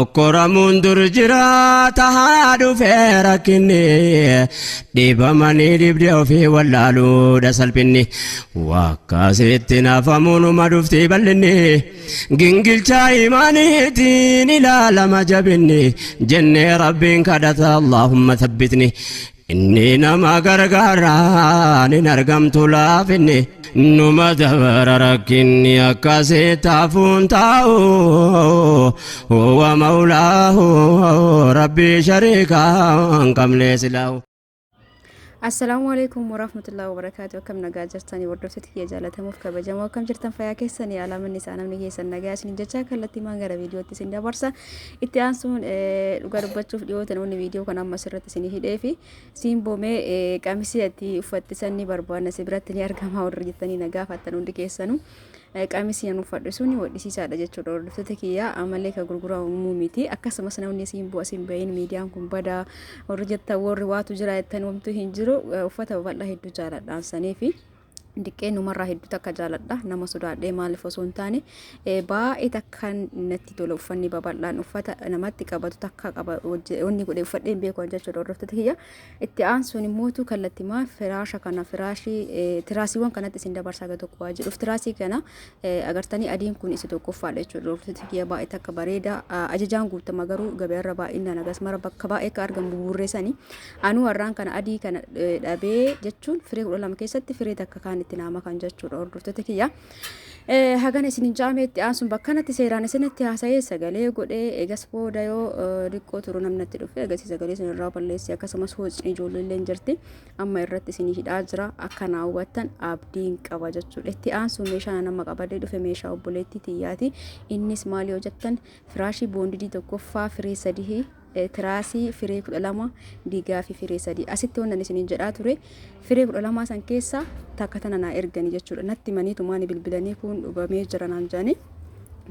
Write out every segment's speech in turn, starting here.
Mokkoramuun dur jiraata haa dhufee rakkinni dhibamanii dhibdee ofii wallaaluudha salphinni wakkasitti nafamuunuma dhuftii bal'inni gingilchaa imaaniitiin ilaalama jabinni jennee rabbiin kadhata Allahumma thabbitni inni nama gargaaraan hin argamtu laafinni numa dabara rakkinni akkasii taafuun taa'u huwa mawlaahu rabbii shariikaa hin qabne silaa'u. Assalaamu alaikum warahmatullahi wabarakatuh. Akkam nagaa jirtanii hordoftoota kiyya jaallatamuuf kabajamoo, akkam jirtan? Fayyaa keessanii? Alaamanni isaa namni keessan nagaa isin jechaa kallattii maan gara viidiyootti isin dabarsa. Itti aansuun dhugaa dubbachuuf dhiyoota namoonni viidiyoo kana amma asirratti isin hidhee fi siin boomee qamisii ati uffatti san ni barbaanna, si biratti ni argama warri jettanii na gaafattan hundi keessanuu. Qamisii an uffadhu suni wadhisiisaadha jechuudha, hordoftoota kiyya, amalee ka gurguramuu miti. Akkasumas namni siin bu'a siin bahin miidiyaan kun badaa warri jettan, warri waatu jira jettan, homtuu hin jiru. Uffata babal'aa hedduu jaaladhaan sanii fi diqqee numarraa hedduu takka jaaladha. Nama sodaadhee maaliif osoo hin taane, baay'ee takka natti tola uffanni babal'aan. Uffata namatti qabatu takka qaba wanni godhe uffadhee hin beeku jechuudha, hordoftoota kiyya. Itti aansuun immootu kallattimaa firaasha kana, firaashii tiraasiiwwan kanatti isin dabarsaa gara tokko waa jedhuuf. Tiraasii kana agartanii, adiin kun isa tokkoffaadha jechuudha, hordoftoota kiyya. Baay'ee takka bareeda. Ajajaan guutama garuu gabaarra baay'inaan agas mara bakka baay'ee akka argamu buburreessanii. Anuu har'aan kana adii kana dhabee jechuun firee 12 keessatti firee takka kaan itti naama kan jechuudha, hordoftoota kiyya. Hagana isin hin jaame. Itti aansuun bakka kanatti seeraan isinitti haasa'ee sagalee godhee, eegas booda yoo xiqqoo turu namni natti dhufe, eegas sagalee isin irraa balleesse. Akkasumas hojii ijoollee illee jirti, amma irratti isin hidhaa jira, akka naa hubattan abdiin qaba jechuudha. Itti aansuun meeshaa nama qabadee dhufe meeshaa obboleettii tiyyaati. Innis maal yoo jettan, firaashii boondidii tokkoffaa firee 3, tiraasii firee 12, digaa fi firee 3. Asitti wannan isiniin jedhaa ture, firee 12 san keessa takka tana naa ergani jechuudha. Natti maniitumaani bilbilanii kun dhugamee jira naan jedhanii.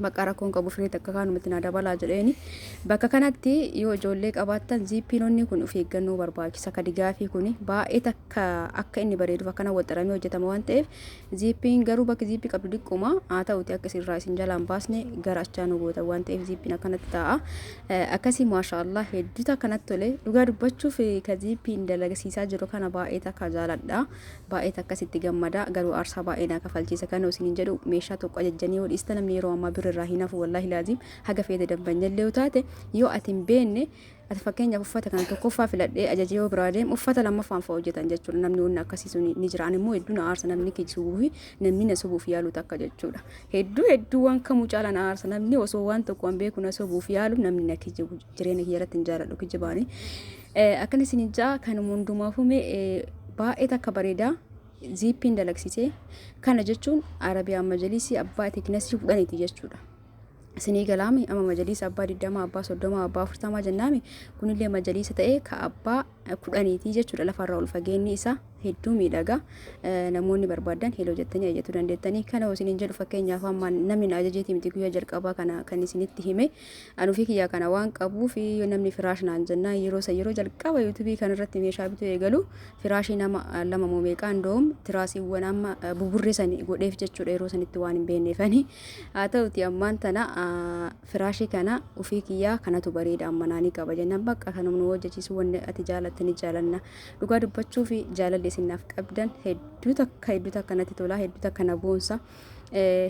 Bakka rakkoon qabu, firee takka kaanumatti naa dabalaa jedheeni. Bakka kanatti yoo ijoollee qabaattan ziippiinonni kun of eeggannoo barbaachisa. Ka digaafii kun baay'ee takka akka inni bareeduuf akkana waxxaramee hojjetama waan ta'eef, ziippiin garuu bakki ziippii qabdu diqquma haa ta'uti, akka isinirraa isin jalaan baasne gara achaa nu goota waan ta'eef ziippiin akkanatti taa'a. Akkasii maashaallah, hedduu takka natti tole. Dhugaa dubbachuuf ka ziippiin dalagsiisaa jiru kana baay'ee takka jaaladha. Baay'ee takka sitti gammada, garuu aarsaa baay'ee naa kafalchiisa. Kana isiniin jedhu, meeshaa tokko ajajjanii yoo dhiista, namni yeroo ammaa birri irraa hin hafu. Wallaahi laazim, haga feete dambanyallee yoo taate, yoo ati hin beekne, ati fakkeenyaaf uffata kana tokkoffaa filadhee ajajee yoo biraa deemu, uffata lammaffaan fa'a hojjetan jechuudha. Namni wanni akkasii sun ni jira. Ani immoo hedduu na aarsa namni kijibuu fi namni na sobuuf yaalu takka jechuudha. Hedduu hedduu waan kamuu caala na aarsa namni osoo waan tokko an beeku na sobuuf yaalu, namni na kijibu. Jireenya kiyya irratti hin jaaladhu kijibaani. Akkana isin ja'a kan hundumaafuu mee baay'ee takka bareedaa ziippiin dalagsiisee. Kana jechuun Arabiyaan majalisii abbaa thicknessii 10ti jechuudha. Isinii galaami? Amma majaliisa abbaa 20, abbaa 30, abbaa 40 jennaami, kunillee majaliisa ta'ee ka abbaa 10ti jechuudha. Lafarraa ol fageenyi isaa hedduu miidhaga. Namoonni barbaadan heloo jettanii ajajachuu dandeettanii. Kana isiniin jedhu, fakkeenyaaf amma namni na ajajeeti miti, guyyaa jalqabaa kana kan isinitti hime. Anuu fi kiyyaa kana waan qabuuf, namni firaash naan jennaan, yeroo san yeroo jalqaba yuutuubii kanarratti meeshaa bituu eegalu, firaashii nama lama moo meeqaan doom tiraasiiwwan amma buburree sani godheef jechuudha, yeroo sanitti waan hin beekneefani. Haa ta'uti ammaan tana firaashii kana ofii kiyyaa kanatu bareeda amma naanii qaba jennaan, bakka kanuma nu hojjechiisu, wanni ati jaalatte ni jaalanna. Dhugaa dubbachuu fi jaalalli isin naaf qabdan hedduu takka hedduu takka natti tola, hedduu takka na boonsa.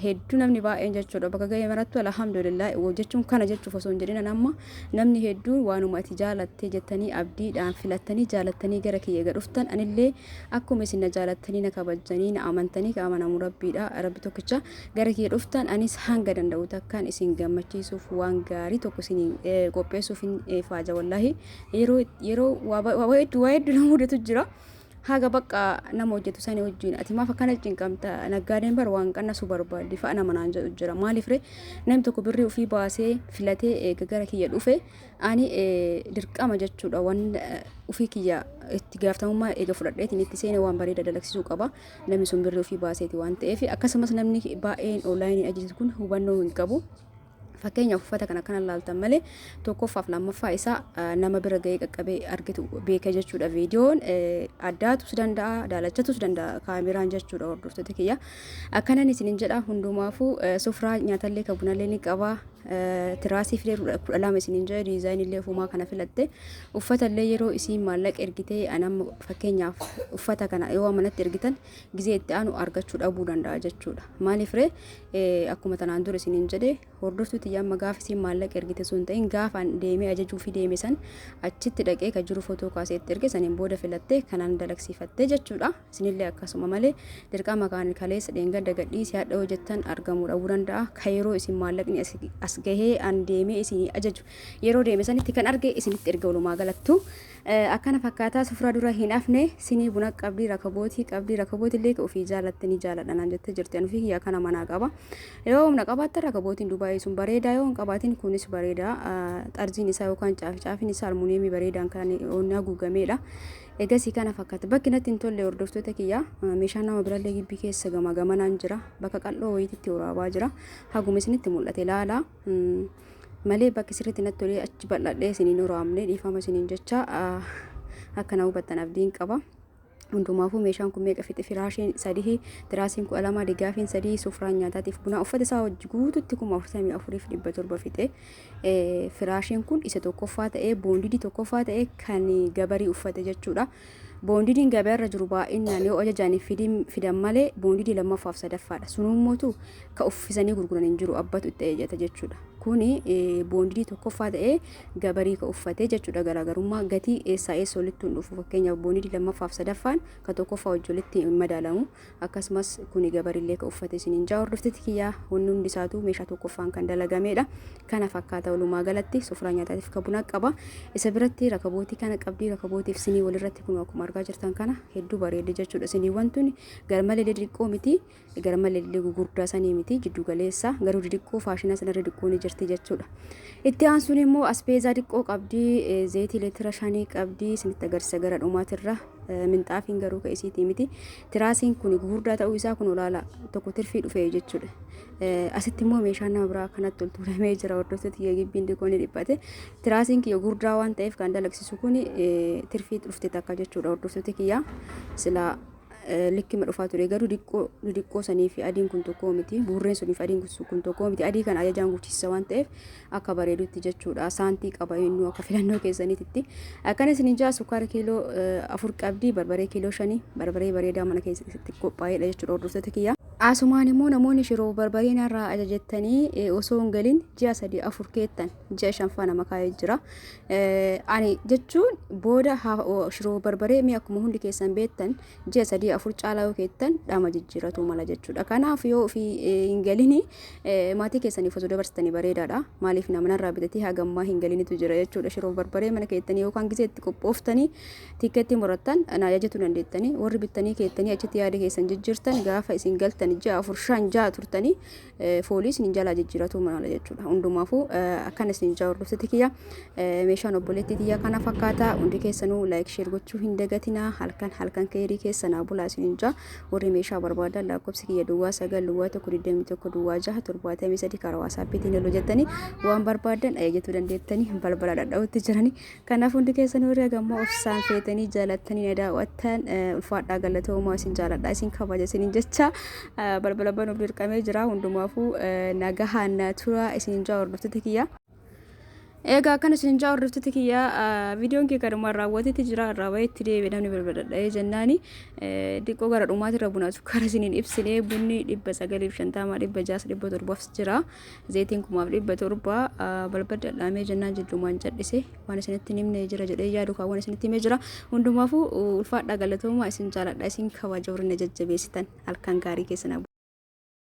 Hedduu namni baay'een jechuudha bakka ga'ee marattu alhamdulillah jechuun kana jechuuf osoo hin jedhin, amma namni hedduun waanuma ati jaalatte jettanii abdiidhaan filattanii jaalattanii gara kiyya gad dhuftan. Anillee akkuma isin na jaalattanii, na kabajjanii, na amantanii, ka amanamu rabbiidha, rabbi tokkicha, gara kiyya dhuftan, anis hanga danda'u takkaan isin gammachiisuuf waan gaarii tokko isin qopheessuuf hin faaja. Wallaahi yeroo yeroo waa hedduu nama mudatu jira. Haga bakka nama hojjetu sani wajjin ati maaf akkana cinqamta, naggaadeen bar waan qannasu barbaaddi fa'a nama naan jedhu jira. Maaliif ree? Namni tokko birrii ofii baasee filatee eega gara kiyya dhufe, ani dirqama jechuudha, waan ofii kiyya itti gaafatamummaa eega fudhadheetiin itti seene, waan bareeda dalagsiisuu qaba, namni sun birrii ofii baaseeti waan ta'eef. Akkasumas namni baay'een onlaayinii ajajatu kun hubannoo hin qabu. Fakkeenyaaf uffata kana akkana laaltan malee, tokkoffaaf lammaffaa isaa nama bira ga'ee qaqqabee argitu beeka jechuudha. Viidiyoon addaatus danda'a, daalachatus danda'a kaameraan jechuudha, hordoftoota kiyya. Akkanan isinin jedha hundumaafuu sufraa nyaatallee kan bunallee ni qaba. Tiraasii filee 12 isiniin jedhe, diizaayinii illee ofumaa kana filatte. Uffata illee yeroo isiin maallaqa ergitee, anamma fakkeenyaaf uffata kana yoo manatti ergitan gizee itti aanu argachuu dhabuu danda'a jechuudha. Maaliif ree? Akkuma tanaan dura isiniin jedhe, hordoftuu tiyya, amma gaafa isiin maallaqa ergite sun ta'in, gaafa deemee ajajuu fi deeme san achitti dhaqee kan jiru footoo kaasee itti erge, saniin booda filatte kanaan dalagsiifatte jechuudha. Isinillee akkasuma malee dirqama kaan kaleessa dheengadda gadhiisii hadha hojjettan argamuu dhabuu danda'a. Ka yeroo isin maallaqni as gahee an deemee isinii ajaju, yeroo deeme sanitti kan arge isinitti erga. Walumaa galattu akkana fakkaataa. Sufra dura hin hafne, sinii buna qabdii, rakabootii qabdii. Rakabootillee ofii jaalatte ni jaaladha naan jettee jirti. Ani ofii kiyya kana manaa qaba. Yoo humna qabaattan rakabootiin Dubaayii sun bareedaa, yoo hin qabaatin kunis bareedaa. Xarziin isaa yookaan caafi caafiin isaa almuuniyeemii bareedaan kan onnaa haguugameedha. Egasii kana fakkaata. Bakki natti hin tolle, hordoftoota kiyya, meeshaan nama birallee gibbii keessa gama gamanaan jira. Bakka qal'oo wayiititti waraabaa jira. Haguma isinitti mul'ate laala. Malee bakki sirriitti natti tolee achi bal'adhee isiniin waraabne, dhiifama isiniin jecha, akka na hubattan abdiin qaba. Hundumaafuu meeshaan kun meeqa fixe? Firaashiin 3, tiraasiin 12, digaafiin 3, sufraan nyaataatiif bunaa uffata isaa hojii guututti 44,700 fixe. Firaashiin kun isa tokkoffaa ta'ee, boondidii tokkoffaa ta'ee kan gabarii uffate jechuudha. Boondidiin gabaarra jiru baay'inaan yoo ajajaan fidan malee boondidii lammaffaaf sadaffaadha. Sunummootu ka uffisanii gurguran hin jiru, abbatu itti ejjeta jechuudha. Kuni boondidii tokkoffaa ta'ee gabarii ka uffate jechuudha. Garaagarummaa gatii eessaa eessa walitti hin dhufu. Fakkeenyaaf, boondidii lammaffaaf sadaffaan ka tokkoffaa wajji walitti hin madaalamu. Akkasumas kuni gabarillee ka uffate isiniin jaa, hordoftoota kiyyaa, wanni hundi isaatu meeshaa tokkoffaan kan dalagameedha. Kana fakkaata walumaa galatti. Sufraa nyaataatiif ka buna qaba. Isa biratti rakabootii kana qabdii, rakabootiif sinii walirratti kun akkuma argaa jirtan kana hedduu bareeddi jechuudha. Siniiwwan tuni garmalee xixiqqoo miti, garmalee gugurdaa sanii miti, jiddu galeessa, garuu xixiqqoo faashina sanarra xixiqqoo ni jirti jechuudha. Itti aansuun immoo aspeezaa xiqqoo qabdii, zayitii leetira 5 qabdii, isinitti agarsiisa gara dhumaatirra. Minxaafiin garuu ka isiitii miti. Tiraasiin kun gugurdaa ta'uu isaa kun olaala tokko tirfii dhufe jechuudha. Asitti immoo meeshaan nama biraa akkanatti ol tuulamee jira. Hordoftoota kiyya, gibbiin xiqqoo ni dhiphate. Tiraasiin kiyya gurguddaa waan ta'eef kan dalagsisu kun tirfii dhufte takka jechuudha, hordoftoota kiyya. Silaa likkima dhufaa ture, garuu diqqoo diqqoo sanii fi adiin kun tokko miti. Buurreen sunii fi adiin kun tokko miti. Adii kana ajajaan guutisisa waan ta'eef akka bareedutti jechuudha. Saantii qaba inni akka filannoo keessaniititti. Akkana isin jaa, sukkaara kiiloo 4 qabdi, barbaree kiiloo 5, barbaree bareedaa mana keessatti qophaa'edha jechuudha, hordoftoota kiyya. Asumaan immoo namoonni shiroo barbareen irraa ajajattanii osoo hin galin ji'a 3 4 keettan, ji'a shanfaa nama kaa'ee jira. Ani jechuun booda shiroo barbaree mi'a akkuma hundi keessan beektan ji'a 3 4 caalaa yoo keettan dhama jijjiiratu mala jechuudha. Kanaaf yoo ofii hin galini maatii keessaniif osoo dabarsitanii bareedaadha. Maaliif, namanarraa bitatee hagammaa hin galinitu jira jechuudha. Shiroo barbaree mana keettanii yookaan gisee itti qophooftanii tikkeetti murattan na ajajatu dandeettanii. Warri bittanii keettanii achitti yaada keessan jijjiirtan, gaafa isin galtan ji'a 4 5 6 turtanii foolii isin jalaa jijjiiratu mala jechuudha. Hundumaafuu akkana isin jaa, hordoftoota kiyya, meeshaan obboleettii tiyya kana fakkaata. Hundi keessanuu like, share gochuu hin dagatinaa. Halkan halkan keerii keessa naa bulaa isin jaa. Warri meeshaa barbaadan lakkoofsi kiyya 09 01 21 06 73, karaa WhatsAppiitiin hojjettanii waan barbaadan ajajachuu dandeettanii, balbala dhadha'utti jiranii. Kanaaf hundi keessan warri hagammoo obsaan feetanii jaalattanii na daawwattan, ulfaadhaa, galatoomaa, isin jaaladhaa, isin kabaja isinin jecha, balbala banuuf dirqamee jira. Hundumaafuu nagahaan na tura isin jaa, hordoftoota kiyya. Egaa akkana isin jaa, hordoftoota kiyya, viidiyoon kee kanumaan raawwatetti jira. Irraa baay'eetti deebi'e namni balbala dhadha'ee jennaani xiqqoo gara dhumaatirra buna sukkaara isiniin ibsine. Bunni 950, 600, 700 jira. Zayitiin 1700. Balbala dhadhaamee jennaan jidduumaan cadhise. Waan isinitti himne jira jedhee yaadu kaawwan isinitti himee jira. Hundumaafuu ulfaadhaa, galatoomaa, isin jaaladha, isin kabaja, warri na jajjabeessitan, halkan gaarii keessa na.